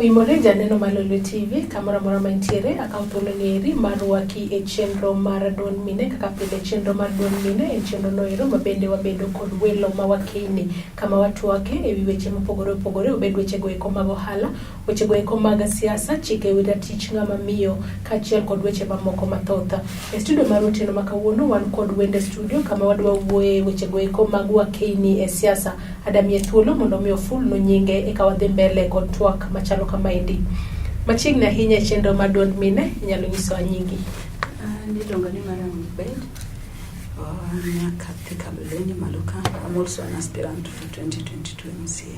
Oimore janeno mar Lolwe TV kamoro amora ma intiere, akawo thuolo ni eri mar rwaki e chenro mar duond mine. Kaka pile, chenro mar duond mine en chenro noero ma bende wabedo kod welo ma wakeyni kama watwake e wi weche mopogore opogore, obed wechego eko mag ohala, wechego eko mag siasa, chike e wi ratich ng'ama miyo, kaachiel kod weche mamoko mathoth. E studio mar otieno ma kawuono wan kod wende studio kama wadwa wuoye wechego eko mag wakeyni e siasa. Adamiye thuolo mondo mi ofulnu nyinge eka wadhi mbele kod twak machalo kamaendi. Machiegni ahinya e chenro mar duond mine, inyalo nyisowa nyingi? An iluonga ni Mariam Obed. Nyaka Kaloleni Maluka. I'm also an aspirant for 2022 MCA.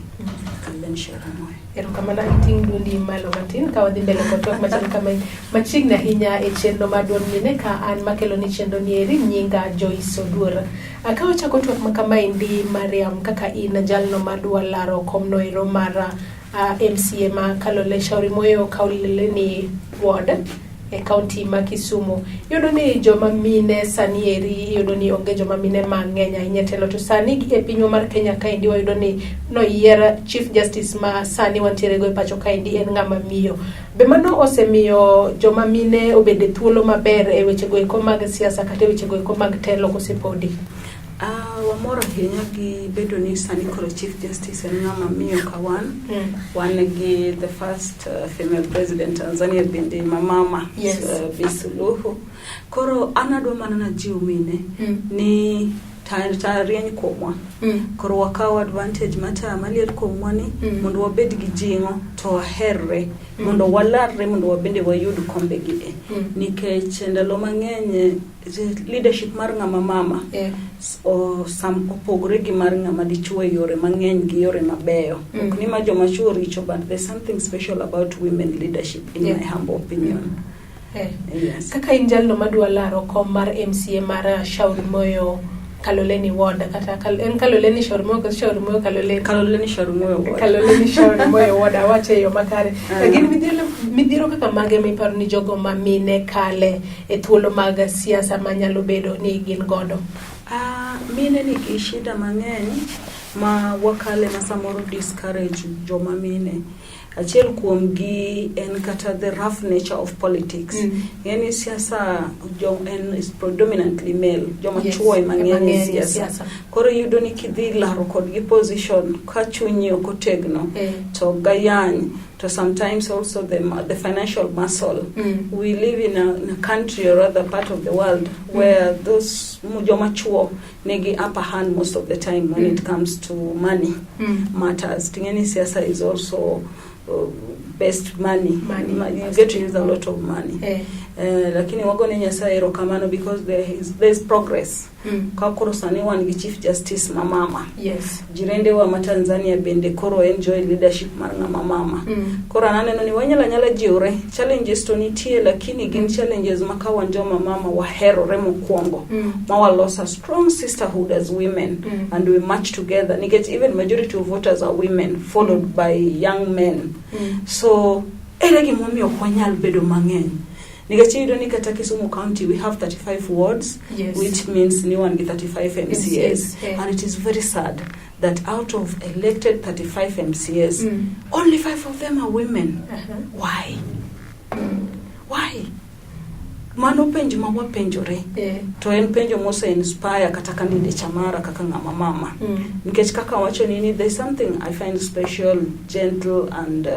Kaloleni Shauri Moyo. Erokamano, iting' duondi malo matin ka wadhi mbele kod twak machalo kamaendi. Machiegni ahinya e chenro mar duond mine, ka an makelo ni chenro ni eri, nyinga Joyce Oduor. Ka wachako twak ma kamaendi, Mariam, kaka in jalno madwa laro komno ero mar MCA ma Kalole Shauri Moyo Kaloleni Ward e kaunti ma Kisumu. Iyudo ni joma mine sani eri, iyudo ni onge joma mine mang'eny ahinya e telo, to sani e pinywa mar Kenya kaendi wayudo ni noyier Chief Justice ma sani wantiere go e pacho kaendi en ng'ama miyo. Be mano osemiyo joma mine obedo e thuolo maber e wechego eko mag siasa kata e wechego eko mag telo, kose podi? Wamor ahinya gi bedo ni sani koro Chief Justice en ng'ama miyo ka wan. Wan gi the first female president Tanzania bende mamama, Bi Suluhu. Koro an adwa mana najiw mine ni ta rieny kuomwa. Koro wakaw advantage mar taya maliel kuomwa ni mondo wabed gi jing'o to waherre mondo walarre mondo wabende wayud kombe gi e. Nikech ndalo mang'eny leadership mar ng'ama mama sam opogore gi mar ng'ama dichuo e yore mang'eny gi yore mabeyo. Ok ni ma joma chuo richo, but there's something special about women leadership in my humble opinion. Yes. Kaka in jalno madwa laro kom mar MCA mar Shauri Moyo Kaloleni Ward, kata en Kaloleni Shauri Moyo koso Shauri Moyo Kaloleni? Kaloleni Shauri Moyo Ward. Kaloleni Shauri Moyo Ward, awache e yo makare. Gin midhiero kaka mage miparo ni jogo ma mine kale e thuolo mag siasa manyalo bedo ni gin godo? Mine nigi shida mang'eny ma wakale ma samoro discourage joma mine. Achiel kuom gi en kata the rough nature of politics. Ng'eni siasa jo en is predominantly male, joma chuo ema ng'eny e siasa. Koro iyudo ni kidhi laro kodgi position ka chunyi ok otegno to gayany, to sometimes also the financial muscle. We live in a country, or rather part of the world, where those joma chuo nigi upper hand most of the time when it comes to money matters. Ting'eni siasa is also best money. Money. You get to use a lot of money. Lakini wagone Nyasaye erokamano because there is progress. Ka koro sani wan gi Chief Justice ma mama. Jirendewa ma Tanzania bende koro enjoy leadership mar ng'ama mama. Koro an aneno ni wanyalo anyala jiwre. Challenges to nitie, lakini gin challenges ma ka wan joma mama waherore mokwongo ma walos a strong sisterhood as women and we march together, nikech even majority of voters are women, followed by young men. So ere gimomiyo ok wanyal bedo mang'eny? Nikech iyudo ni kata Kisumu County we have 35 wards, which means ni wan gi 35 MCAs, and it is very sad that out of elected 35 MCAs, only five of them are women. Why? Why? Mano penjo ma wapenjore. To en penjo mose inspire kata candidature mara kaka ng'ama mama. Nikech kaka wacho ni there's something I find special, gentle and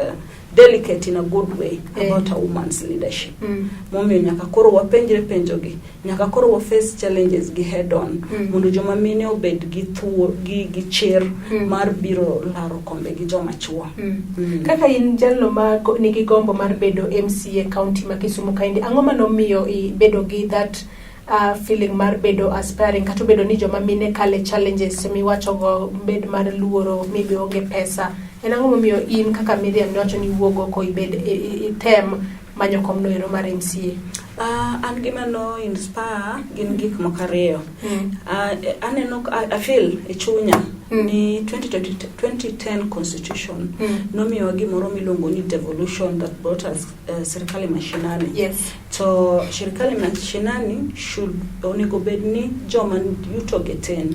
delicate in a good way about a woman's leadership. Momiyo nyaka koro wapenjre penjogi, nyaka koro wa face challenges gi head on mondo joma mine obed gi thuo gi chir mar biro laro kombe gi joma chuo. Kaka in jalno ma nigi gombo mar bedo MCA county ma Kisumu kaendi, ang'o manomiyo ibedo gi that feeling mar bedo aspiring, kata obedo ni joma mine kale challenges miwachogo, bed mar luoro, maybe onge pesa? En ang'o momiyo in kaka Miriam niwacho ni wuog oko ibed item manyo komno ero mar MCA? An gima no inspire gin gik moko ariyo. Aneno I feel e chunya ni 2020 2010 constitution nomiyowa gimoro miluongo ni devolution that brought us serikali mashinani. To serikali mashinani should onego bed ni joma yuto gi tin,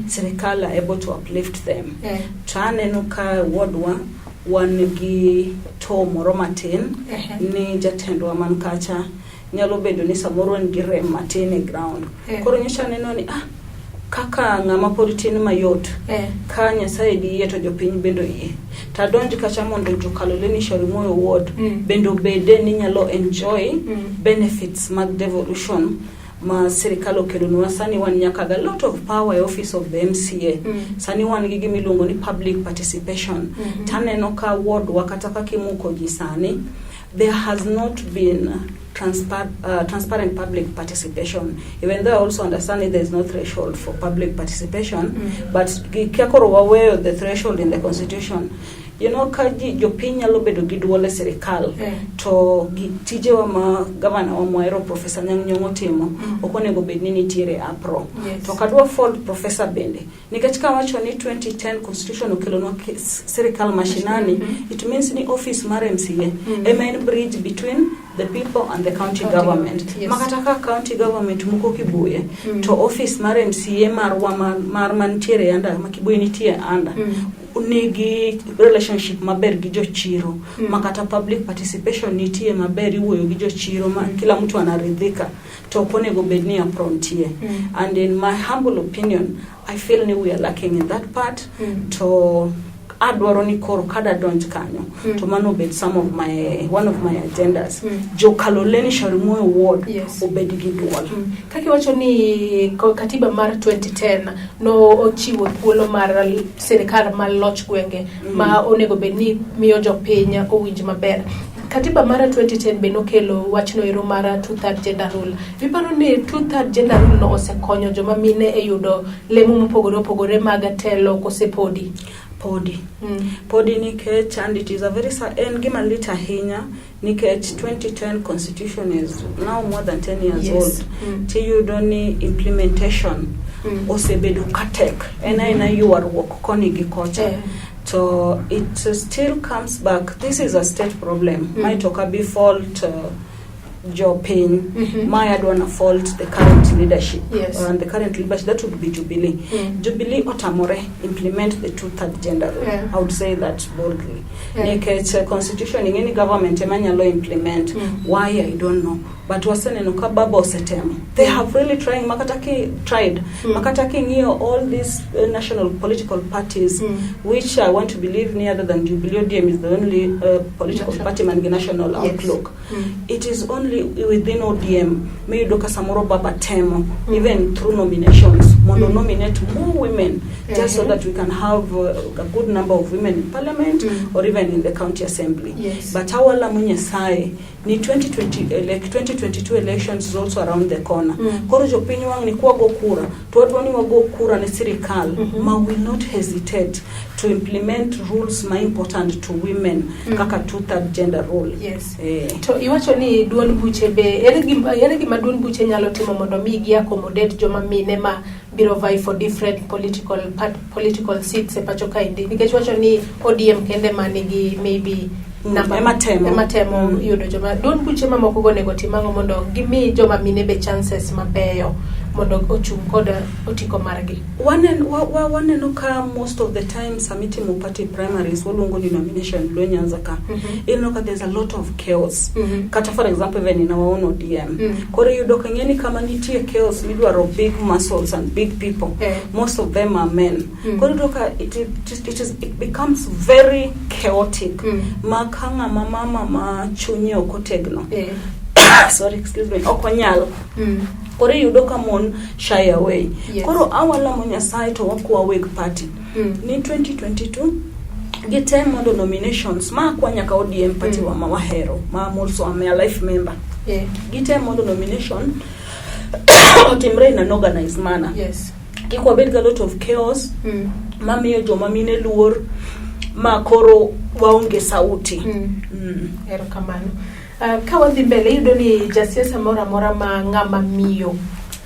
sirikal are able to uplift them. To aneno ka wardwa wan gi to moro matin ni jatendwa man kacha nyalo bedo ni samoro en gi rem matin e ground. Koro nyocha aneno ni kaka ng'ama pod tin mayot, ka Nyasaye diyie to jopiny bende oyie, to adonj kacha mondo jo Kaloleni Shaurimoyo ward bende obede ni nyalo enjoy benefits mag devolution ma sirikal okelonwa. Sani wan nyaka ga lot of power e office of the MCA. Sani wan gi gima iluongo ni public participation. Taneno ka ward wa kata kaka imuko ji sani, there has not been transparent public participation, even though I also understand that there is no threshold for public participation. But ka koro waweyo the threshold in the constitution, ka ji jopiny nyalo bedo gi duol e sirikal, to gi tijewa ma gavana wa mwahero, Professor Anyang' Nyong'o, timo, ok onego bed ni nitiere uproar. To ok adwa fault professor bende, nikech kawacho ni 2010 constitution okelonwa sirikal mashinani, it means ni office mar MCA ema en bridge between the people and the county County government. government, yes. Ma kata ka county government moko Kibuye, to office mar MCA marwa mar mantiere under ma Kibuye nitie under nigi relationship maber gi jochiro, ma kata public participation nitie maber, iwuoyo gi jochiro ma kila mtu anaridhika, to ok onego bed ni uproar nitie. And in my humble opinion, I feel ni we are lacking in that part. To adwaro ni koro kada donj kanyo, to mano obed some of my one of my agendas, jo Kaloleni Shaurimoyo ward obed gi duol. Kaka iwacho ni katiba mar 2010 no ochiwo thuolo mar sirikal mar loch gwenge ma onego bed ni miyo jopiny owinj maber. Katiba mar 2010 be nokelo wachno ero mar two third gender rule. Iparo ni two third gender rule no osekonyo joma mine e yudo lemo mopogore opogore mag telo kose podi? Podi. Podi, nikech and it is a very en gima lit ahinya, nikech 2010 constitution is now more than 10 years old. Tiyudo ni implementation osebedo katek, en aena ywaruok koni gi kocha. To it still comes back, this is a state problem. Mae to ok abi fault jopiny. Mae adwa na fault the current leadership. And the current leadership, that would be Jubilee. Jubilee otamore implement the two third gender rule. I would say that boldly, nikech constitution, ing'e ni government ema nyalo implement. Why, I don't know, but waseneno ka baba osetemo. They have really trying makata ki tried makata king'iyo all these national political parties, which I want to believe ni other than Jubilee, ODM is the only political National. party man gi national outlook. It is only within ODM miyudo ka samoro baba temo, even through nominations, mondo nominate more women, just so that we can have a good number of women in parliament or even in the county assembly. But awalamo Nyasaye ni 2020, like 2022 elections is also around the corner. Koro jopiny wang' ni kwago kura, to wadwa ni wago kura ne sirikal ma will not hesitate to implement rules ma important to women, kaka two third gender rule. To iwacho ni duond buche be ere gima duond buche nyalo timo mondo mi gi accommodate joma mine ma biro vie for different political seats e pacho kaendi, nikech wacho ni ODM kende ma nigi maybe ema temo. Ema temo yudo joma duond buche mamoko go onego tim ang'o mondo gimi joma mine be chances mabeyo mondo ochung' kod otiko margi? Waneno ka most of the time samitimo party primaries, waluongo ni nomination Luo Nyanza ka, ineno ka there's a lot of chaos. Kata for example, even in our own ODM, koro iyudo ka ing'e ni kama nitie chaos midwaro big muscles and big people, most of them are men. Koro iyudo ka it becomes very chaotic, ma ka ng'ama mama ma chunye ok otegno, sorry, excuse me, ok onyal. Koro iyudo ka mon shy away. Koro awalamo Nyasaye to wakwa weg party ni 2022 gitem mondo nominations ma akwa nyaka ODM party wa ma wahero, ma I'm also, I'm a life member, gitem mondo nomination otimre in an organized manner, kik wabed ga lot of chaos mamiyo joma mine luor ma koro waonge sauti. Erokamano. Ka wadhi mbele, iyudo ni jasiasa moro amora ma ng'ama miyo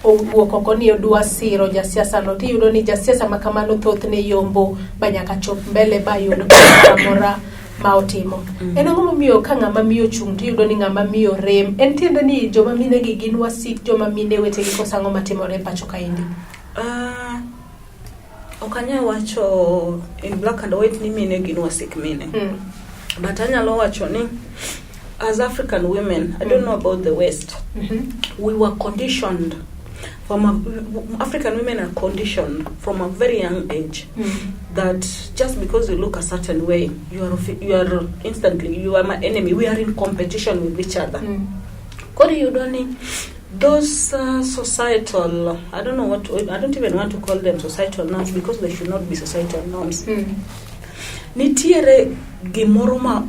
owuok oko ni odwa siro jasiasa no, tiyudo ni jasiasa ma kamano thothne yombo ba nyaka chop mbele ba yud gimoro amora ma otimo. En ang'o momiyo ka ng'ama miyo chung' tiyudo ni ng'ama miyo rem? En tiende ni joma mine gi gin wasik joma mine wetegi koso ang'o matimore e pacho kaendi? Ok anyal wacho in black and white ni mine gin wasik mine. But anyalo wacho ni as African women, I don't know about the West, we were conditioned from a, African women are conditioned from a very young age that just because you look a certain way, you are instantly, you are my enemy. We are in competition with each other. Koro iyudo ni those societal, I don't know what to, I don't even want to call them societal norms because they should not be societal norms. Nitiere gimoro ma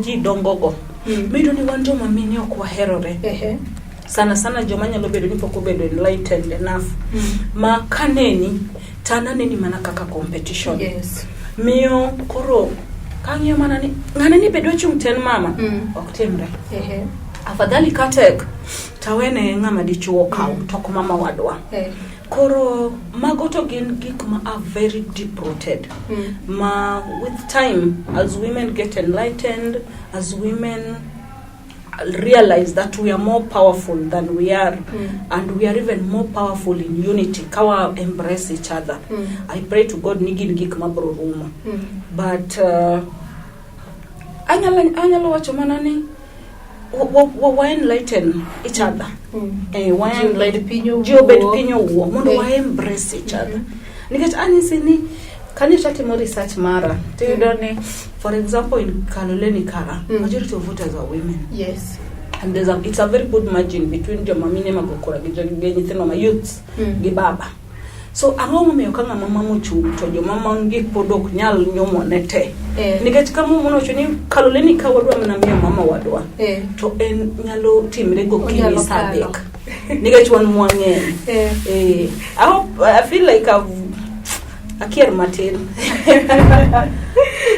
ji dongogo miyudo ni wan joma mine ok waherore, sana sana joma nyalo bedo ni pok obedo enlightened enough, ma kaneni to an aneni mana kaka competition. Miyo koro kang'iyo mana ni ng'ane ni be dwa chung' ten mama, ok timre. Afadhali katek tawene ng'ama dichuo kaw, to ok mama wadwa. Koro mago to gin gik ma are very deep rooted, ma with time, as women get enlightened, as women realize that we are more powerful than we are, and we are even more powerful in unity kawa embrace each other, I pray to God ni gin gik mabro rumo. But anyalo wacho mana ni wa enlighten each other. Wa Ji obed piny ji obed owuo. Piny owuo mondo wa embrace each other, nikech anyisi ni kanyocha timo research mara tiyudo ni, for example, in Kaloleni kara, majority of voters are women, and it's a very good margin between joma mine mago kura gi nyithindo ma youths gi baba. So ang'o momiyo ka ng'ama mama ochung' to joma mon gi pod ok nyal nyumone te? Nikech ka mama owacho ni Kaloleni ka wadwa mana miyo mama wadwa, to en nyalo timre gokinyi Onyalo sa kalo. 3 nikech wan mwang'eny. I hope, I feel like I've akier matin.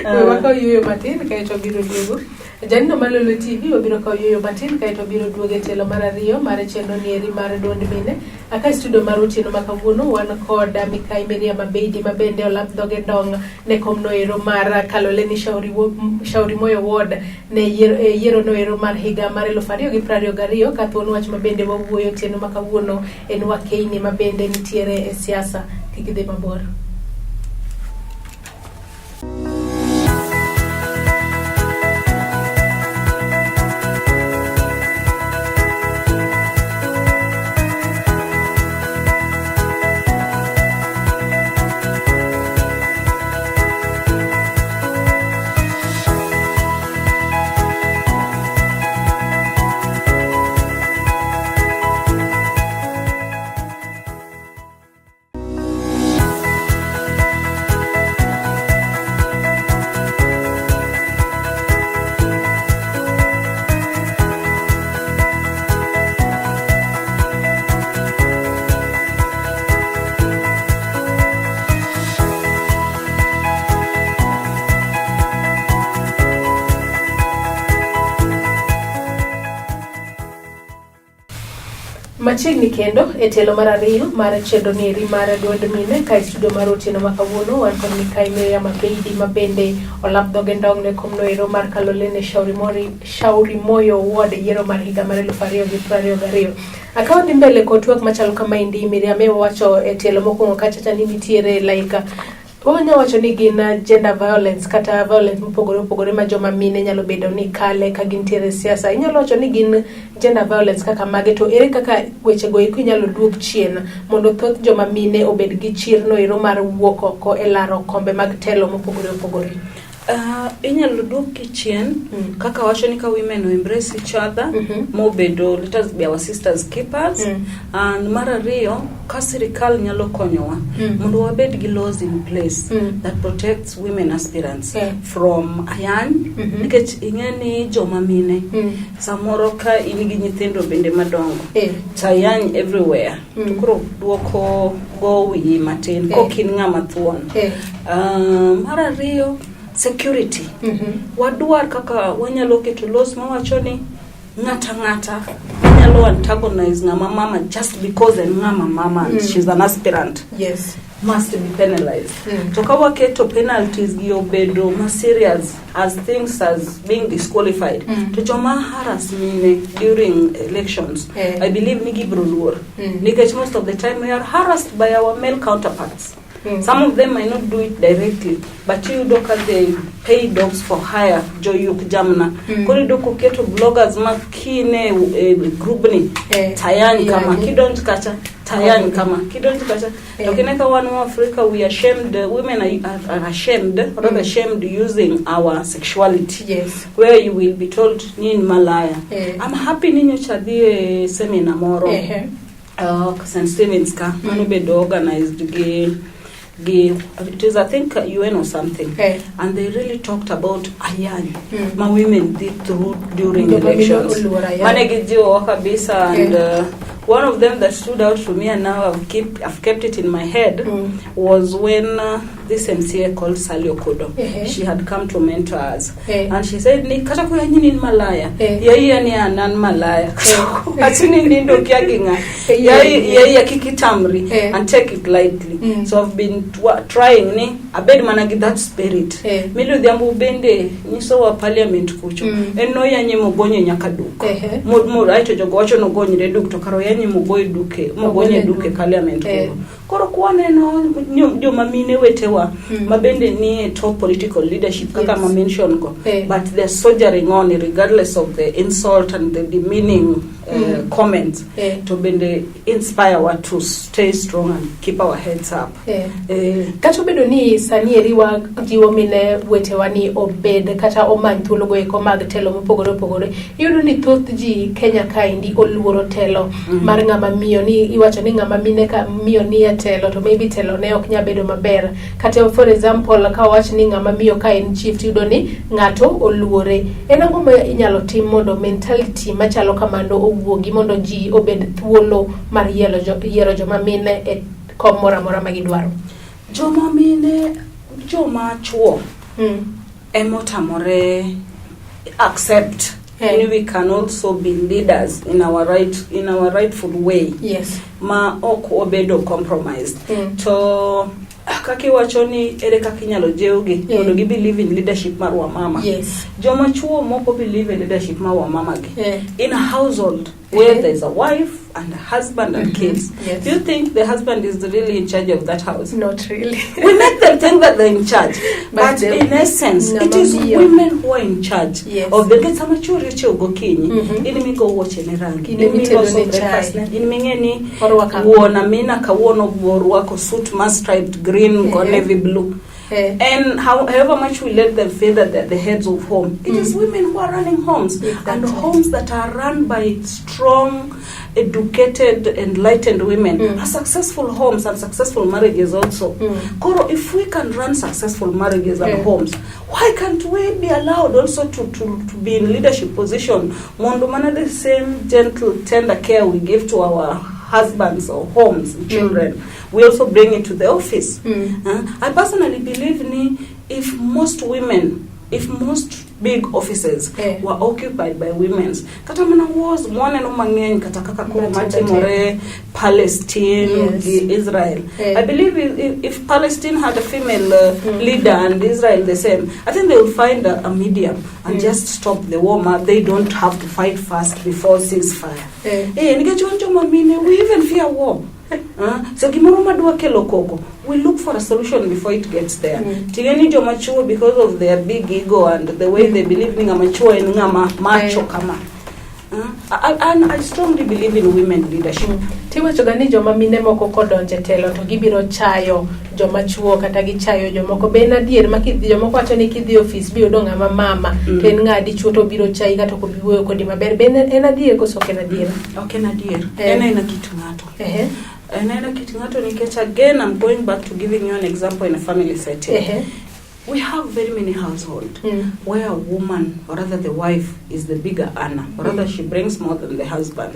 We wakaw yueyo matin kaeto wabiro duogo. Janeno Malolo TV, wabiro kawo yueyo matin kaeto wabiro duogo e tielo mar ariyo mar chenro nieri mar duond mine. Aka e studio mar otieno ma kawuono wan kod Mikai Miriam Abeidi, ma bende olap dhoge dong ne kom noero mar Kaloleni Shauri Moyo Ward ne yiero, yiero noero mar higa mar 2022, ka thuon wach ma bende wawuoyo otieno ma kawuono en wakeini ma bende nitiere e siasa. Kik idhi mabor. Machiegni kendo e tielo mar ariyo mar chenro nieri mar duond mine, ka e studio mar otieno ma kawuono wan kod Mikai Miriam Abeidi, ma bende olap dhoge ndong ne kom noero mar Kalolene Shauri Moyo Ward e yiero mar higa mar 2022. Akawa dhi mbele kod twak machalo kamaendi, Miriam, e wacho e tielo mokwongo kachacha ni nitiere like wanya wacho ni gin gender violence kata violence mopogore opogore ma joma mine nyalo bedo ni kale ka gintiere e siasa. Inyalo wacho ni gin gender violence kaka mage, to ere kaka wechego eko inyalo duok chien mondo thoth joma mine obed gi chir noero mar wuok oko e laro kombe mag telo mopogore opogore? Inyalo duokgi chien kaka wacho ni ka women embrace each other, mobedo let us be our sisters keepers. And mar ariyo, ka sirikal nyalo konyowa mondo wabed gi laws in place that protects women aspirants from ayany, nikech ing'e ni joma mine samoro ka in gi nyithindo bende madongo, to ayany everywhere, to koro duoko go wiyi matin kok in ng'ama thuon. Mar ariyo, security. Wadwar kaka wanyalo keto laws mawacho ni ng'ata ng'ata manyalo antagonize ng'ama mama just because en ng'ama mama and she's an aspirant must be penalized. To ka waketo penalties gi obedo ma serious as things as being disqualified, to joma harass mine during elections, I believe ni gibro luor, nikech most of the time we are harassed by our male counterparts. Some of them might not do it directly, but iyudo ka they pay dogs for hire, joyuk jamna. Koro iyudo koketo bloggers ma kine e grubni tayany kama, Yanyi. Kidonj kacha tayany kama, kidonj kacha. To kine ka wan wa Africa, we are ashamed, women are ashamed, rather ashamed using our sexuality, where you will be told ni in malaya. I'm happy ni nyocha dhi e seminar moro St. Stephen's ka mano bedo organized gi it is, I think, UN or something, and they really talked about ayany ma women did through during Joma mine elections. oluoro ayany. Mane gijiwowa kabisa, and one of them that stood out to me, and now I've kept it in my head, was when this MCA called Sally Okodo, she had come to mentor us, and she said ni kata koyanyi ni in malaya, yaiya ni an an malaya, achini nindo kia gi ng'a, yaiya kik itamri and take it lightly. So I've been trying ni abed mana gi that spirit. Milly Odhiambo bende nyisowa parliament kucho, en noyanye mogonye nyaka duk. Aeto jogo wacho nogonyre duk, to kar oyanye mogoye duke, mogonye Ogonye duk e duk. parliament kuro. Koro kwaneno joma mine wetewa ma bende nie top political leadership kaka ma mention go, but they're soldiering on regardless of the insult and the demeaning comments, to bende inspire wa to stay strong and keep our heads up. Kata obedo ni sani eri wajiwo mine wetewa ni obed kata omany thuolo go eko mag telo mopogore opogore, iyudo ni thoth ji Kenya kaendi oluoro telo mar ng'ama miyo, ni iwacho ni ng'ama mine ka miyo ni e telo to maybe telo ne ok nyal bedo maber. Kata for example, ka wawach ni ng'ama miyo ka en chief, tiyudo ni ng'ato oluore. En ang'o ma inyalo tim mondo mentality machalo kamano owuogi, mondo ji obed thuolo mar yiero joma mine e kom moro amora ma gidwaro? Joma mine, joma chuo emotamore accept ni we can also be leaders in our rightful way ma ok obedo compromised. To kaka iwacho ni ere kaka inyalo jiwgi mondo gi believe in leadership mar wamama, joma chuo moko believe in leadership mar wamama gi. In a household where there's a wife and a husband and kids, do you think the husband is really in charge of that house? Not really. We make them think that they're in charge, But but in essence it is Ng'ama miyo. women who are in charge of the nikech sama chuori ochiew gokinyi, in migo wuoche ne rangi, In in emitedone miloso breakfast chai. ne, in ming'e ni Orwako ang'o? Wuon Amina kawuono orwako suit ma striped green go navy blue. And however much we let them feel that they're the heads of home, it is women who are running homes. And homes that are run by strong, educated, enlightened women are successful homes and successful marriages also. Koro, if we can run successful marriages and homes, why can't we be allowed also to be in leadership position? Mondo mana the same gentle, tender care we give to our husbands or homes and children, we also bring it to the office. I personally believe ni if most women, if most big offices were occupied by women, kata mana wars mwaneno mang'eny kata kaka koro Matindo. Matimore Palestine gi Israel. I believe if Palestine had a female leader and Israel the same, I think they would find a medium and just stop the war. Ma they don't have to fight first before ceasefire. Nikech wan joma mine, we even fear war. So gimoro madwa kelo koko, we look for a solution before it gets there. Ting'e ni joma chuo, because of their big ego and the way they believe ni ng'ama chuo en ng'ama macho kama. And I strongly believe in women leadership. Tiwacho ga ni joma mine moko kodonje telo to gibiro chayo joma chuo kata gichayo jomoko. Be en adier ma kidhi, jomoko wacho ni kidhi e ofis biyudo ng'ama mama to en ng'a dichuo to obiro chayi kata ok obi wuoyo kodi maber? Be en adier koso ok en adier? Ok en adier. En aena kit ng'ato. En aena kit ng'ato nikech again I'm going back to giving you an example in a family setting. We have very many households where a woman, or rather the wife, is the bigger earner, or rather she brings more than the husband.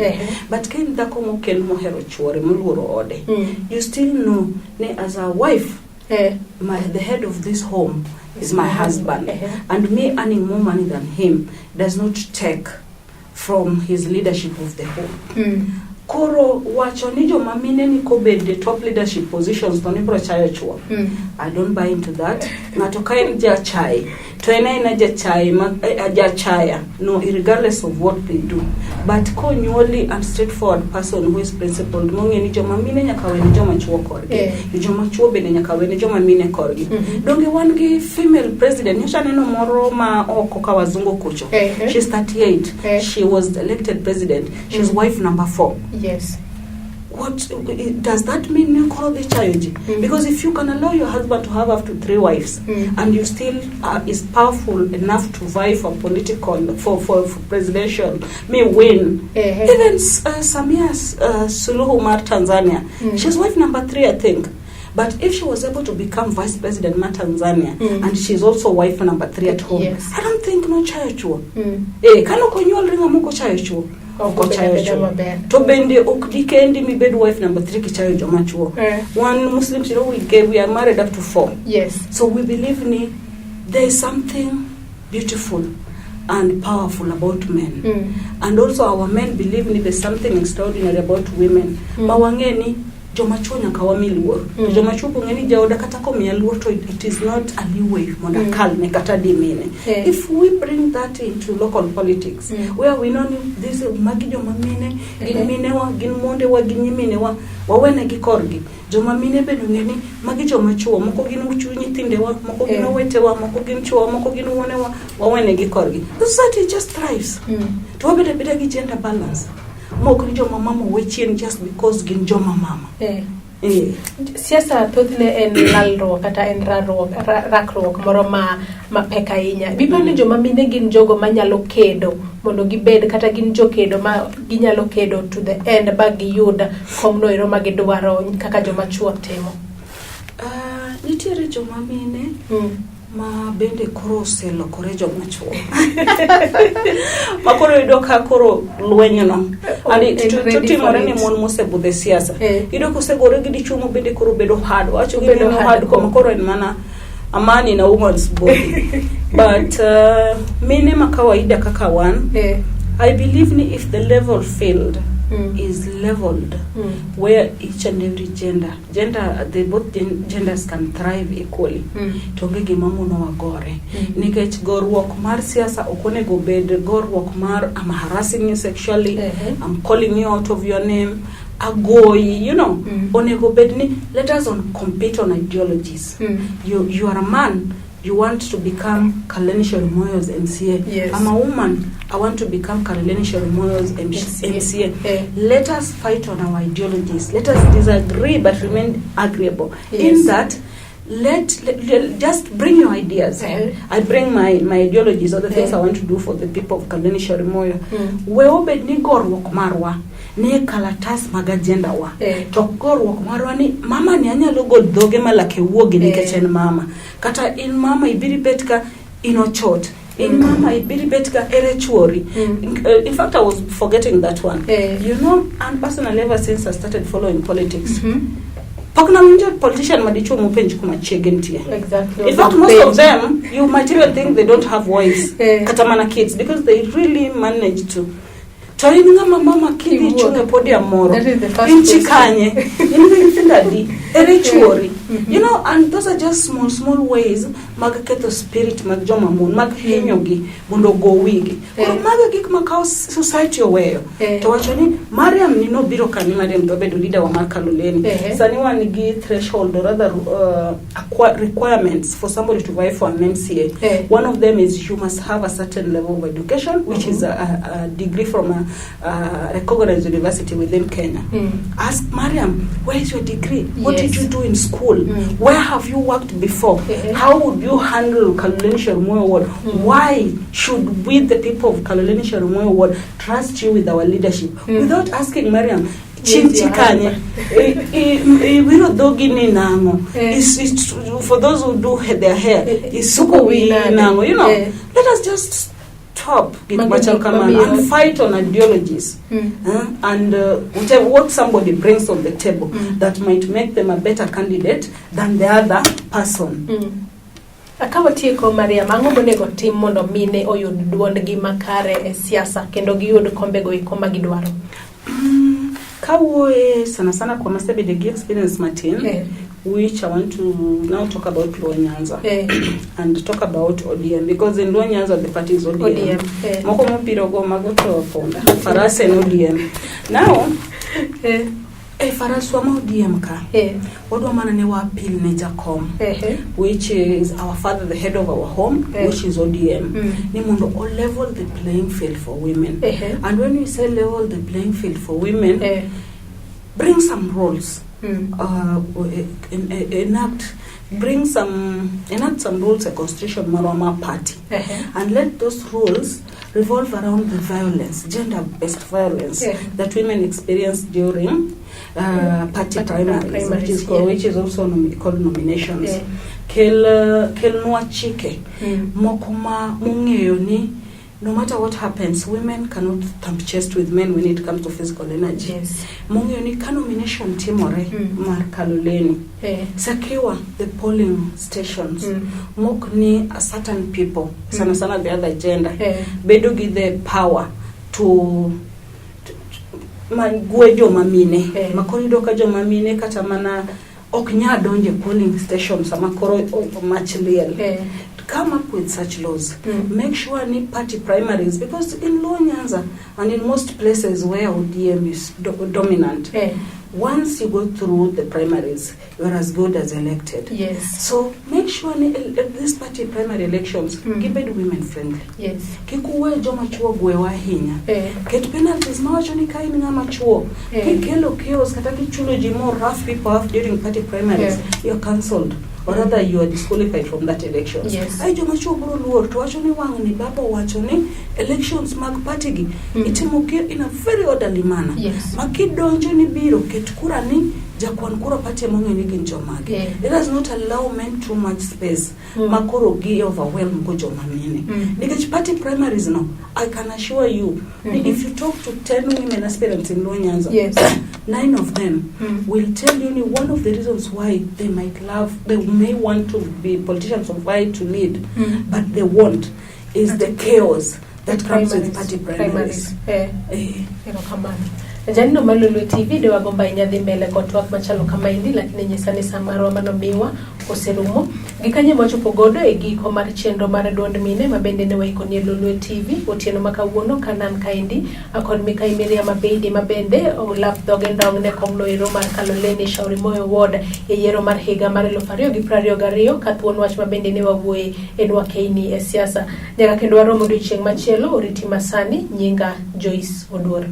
But ka en dhako mokend mohero chuore, moluoro ode, you still know ni as a wife, the head of this home is my husband. And me earning more money than him does not take from his leadership of the home. Koro wacho ni joma mine ni kobede top leadership positions to nibro chayo chuo, I don't buy into that. Ng'ato ka en jachai to To en aena jachai ma jachaya no, regardless of what they do. But konyuoli and straightforward person who is principled, mong'e ni joma mine nyaka wene joma chuo korgi, joma chuo bende nyaka wene joma mine korgi. Donge wan gi female president? Nyocha neno moro ma oko ka wazungu kucho. She's 38. She was elected president. She's wife number 4. What does that mean, ni koro dhi chayo ji? Because if you can allow your husband to have up to three wives and you still is powerful enough to vie for political for presidential may win. Even Samia Suluhu mar Tanzania, she's wife number 3, I think. But if she was able to become vice president mar Tanzania and she's also wife number 3 at home, I don't think nochayo chuo. Kano konyuolre ng'ama ok ochayo chuo. Ok Ok ochayo obedo chuo. maber. To bende ok dikendi mibed wife number 3 kichayo joma chuo. One Muslims, we are married up to 4. So we believe ni there is something beautiful and powerful about men. And also our men believe ni there's something extraordinary about women. Ma wang'e ni joma chuo nyaka wami luor. Joma chuo bong'e ni jaoda kata komiya luor to it is not a leeway mondo akalne kata dimine. If we bring that into local politics, where we know ni this magi joma mine, gin minewa, gin mondewa, gin nyiminewa, wawenegi korgi. Joma mine bende ong'e ni magi joma chuo, moko gin chu nyithindewa, moko gin owetewa, moko gin chuowa, moko gin wuonewa, wawenegi korgi. The society just thrives. To wabedo abeda gi gender balance. Mok ni joma mama owe chien just because gin joma mama. Siasa thothne en lalruok kata en rakruok moro ma mapek ahinya. Biparo ni joma mine gin jogo manyalo kedo mondo gibed kata gin jokedo ma ginyalo kedo to the end ba giyud komno ero ma gidwaro kaka joma chuo timo. Nitiere joma mine ma bende koro oselokore joma chuo ma koro yudo ka koro lwenyno Oh, en ready for to timore ni it. mon mosebudho e siasa yudo kosegore gi dichuo mo bende koro bedo hard, wacho gi Obedo neno hardcore. hardcore ma koro en mana a man in a woman's body. But mine ma kawaida kaka wan, I believe ni if the level field is leveled, where each and every gender they both genders can thrive equally, to onge gima monowa gore. Nikech goruok mar siasa ok onego bed goruok mar I'm harassing you sexually, I'm calling you out of your name, agoyi. Onego bed ni let us on compete on ideologies. You are a man, you want to become Kaloleni Shauri Moyo's MCA. I'm a woman, I want to become Kaloleni Shauri Moyo's MCA. MCA. Let us fight on our ideologies. Let us disagree but remain agreeable. In that, let just bring your ideas. I bring my ideologies or the things I want to do for the people of Kaloleni Shauri Moyo. We obed ni goruok marwa ni e kalatas mag agenda wa. To goruok marwa ni mama ni anyalo gol dhoge malake wuogi nikech en mama. Kata in mama ibiri bet ka in ochot. In mama ibiri bet ka ere chuori. In fact, I was forgetting that one. And personally, ever since I started following politics, pok nawinjo politician madichuo mopenj kuma chiege nitie. In fact, most of them, you might even think they don't have wives, kata mana kids, because they really manage to. To in ng'ama mama kidhi Iwuok. chung' e podium moro, That is the first in chi question. kanye, in gi nyithindo adi, ere chuori. And those are just small, small ways mag ketho spirit mag joma mon, mag hinyogi mondo ogo wigi. Koro mago gik ma kawo society oweyo. To wacho ni Mariam ni nobiro kani, Mariam dwa bedo leader wa mar Kaloleni. Sani wan gi threshold or rather requirements for somebody to vie for an MCA. One of them is you must have a certain level of education, which is a degree from a recognized university within Kenya. Ask Mariam, where is your degree? What did you do in school? Where have you worked before? How would you handle Kaloleni Shauri Moyo Ward? Why should we, the people of Kaloleni Shauri Moyo Ward, trust you with our leadership? Without asking Mariam, Yes, chin your chikanye, iwiro dhogi ni nang'o? For those who do their hair, isuko wiyi nade? nang'o? Let us just stop gik Mago machal gik kamano mabiro. and fight on ideologies. And whatever what somebody brings on the table that might make them a better candidate than the other person. Ka watieko, Mariam, ang'o monego tim mondo mine oyud duondgi makare e siasa kendo giyud kombego eko ma gidwaro? Kawuoye sana sana kuom asebedo gi experience matin. Which I want to now talk about Luo Nyanza and talk about ODM, because in Luo Nyanza the party is ODM. ODM. Moko mobiro go mago to ponda. Faras en ODM. Now, e faraswa ma ODM ka, wadwa mana ne wa appeal ne Jakom, which is our father, the head of our home, which is ODM, ni mondo o level the playing field for women. And when we say level the playing field for women, bring some rules, enact bring some enact some rules, a constitution marwa mar party, and let those rules revolve around the violence, gender based violence that women experience during party Party primaries, which is primaries, called, which is also called nominations. Kel kelnwa chike moko ma mong'eyo ni no matter what happens, women cannot thump chest with men when it comes to physical energy, mong'eyo ni ka nomination timore mar Kaloleni, secure the polling stations, mok ni a certain people, sana sana the other gender, bedo gi the power to ma gwe joma mine, ma koro iyudo ka joma mine kata mana ok nyal donjo e polling station sama koro mach liel. Come up with such laws. Make sure ni party primaries, because in Luo Nyanza and in most places where ODM is dominant, once you go through the primaries, you are as good as elected. So make sure ni these party primary elections gibed women friendly. Kik uwe joma chuo gwewa ahinya. Ket penalties mawacho ni ka in ng'ama chuo, kikelo chaos kata kichulo ji more rough people off during party primaries, you're cancelled or rather you are disqualified from that elections. Ai joma chuo biro luor to wacho ni wang' ni baba owacho ni elections mag party gi itimo gi in a very orderly manner. Ma kidonjo ni biro ket kura ni jakwan kura party ema ong'e ni gin jomage. Let us not allow men too much space ma koro gi overwhelm go joma mine. Nikech party primaries no, I can assure you, ni if you talk to 10 women aspirants in Luo Nyanza, nine of them will tell you ni one of the reasons why they might love, they may want to be politicians or vie to lead, but they won't, is the chaos that comes with party primaries. Erokamano. Janeno mar Lolwe TV, de wagombo ahinya dhi mbele kod twak machalo kamaendi, lakini nyisa ni sa marwa manomiwa oserumo. Gikanye mwachopo godo e giko mar chenro mar duond mine ma bende ne waikoni e Lolwe TV otieno ma kawuono kanan kaendi kod Mikai Miriam Abeidi ma bende olap dhoge ndong ne kom noero mar Kaloleni Shauri Moyo Ward e yiero mar higa mar 2022 ka thuon wach ma bende ne wawuoye en wakeini e siasa. Nyaka kendo warom odiochieng' machielo, oriti masani, nyinga Joyce Oduor.